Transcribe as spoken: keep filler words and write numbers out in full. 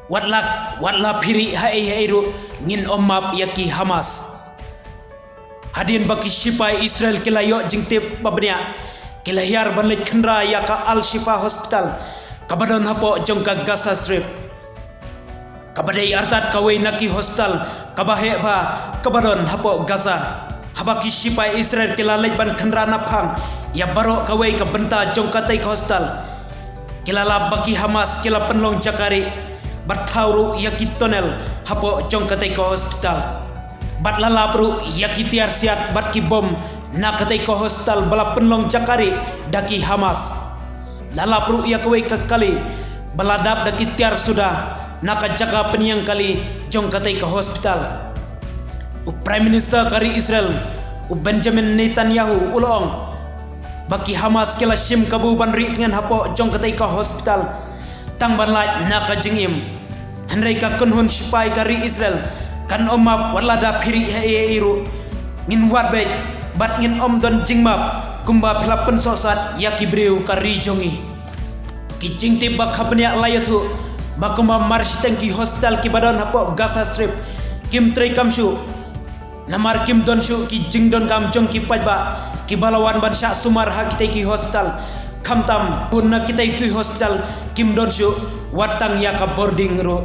Wat la, wat la phi rieh haei haei ruh, ngin ym map ïa ki Hamas. Hadien ba ki shipai Israel ki la ïoh jingtip ba bniah, ki la hiar ban leit khynra ïa ka Al-Shifa Hospital, kaba don hapoh jong ka Gaza Strip, kaba dei artat kawei na ki hospital kaba heh bha kaba don hapoh Gaza. Haba ki shipai Israel ki la leit ban khynra naphang ïa baroh kawei ka bynta jong katei ka hospital, ki la lap ba ki Hamas ki la pynlong jaka rieh bad thaw ruh ïa ki tunnel hapoh jong katei ka hospital. Bad la lap ruh ïa ki tiar siat bad ki bom na katei ka hospital ba la pynlong jaka rieh da ki Hamas. La lap ruh ïa kawei ka kali ba la dap da ki tiar suda na ka jaka pynïeng kali jong katei ka hospital. U Prime Minister ka ri Israel, u Benjamin Netanyahu, u la ong ba ki Hamas ki la shim kabu ban rieh tngen hapoh jong katei ka hospital tang ban lait na ka jingim. Hynrei ka kynhun shipai ka ri Israel kan ym map wat la da phi rieh haei haei ruh. Ngin wad beit bad ngin ym don jingmap kumba phi la pynsohsat ïa ki briew ka ri jong ngi. Ki jingtip ba kha bniah la ïathuh ba kumba marshiteng ki hospital kiba don hapoh Gaza Strip kim treikam shuh, namar kim don shuh ki jingdonkam jong ki paidbah kiba la wan ban shah sumar ha kitei ki hospital. Khamtam bun na kitei ki hospital kim don shuh wat tang ïa ka boarding ruh.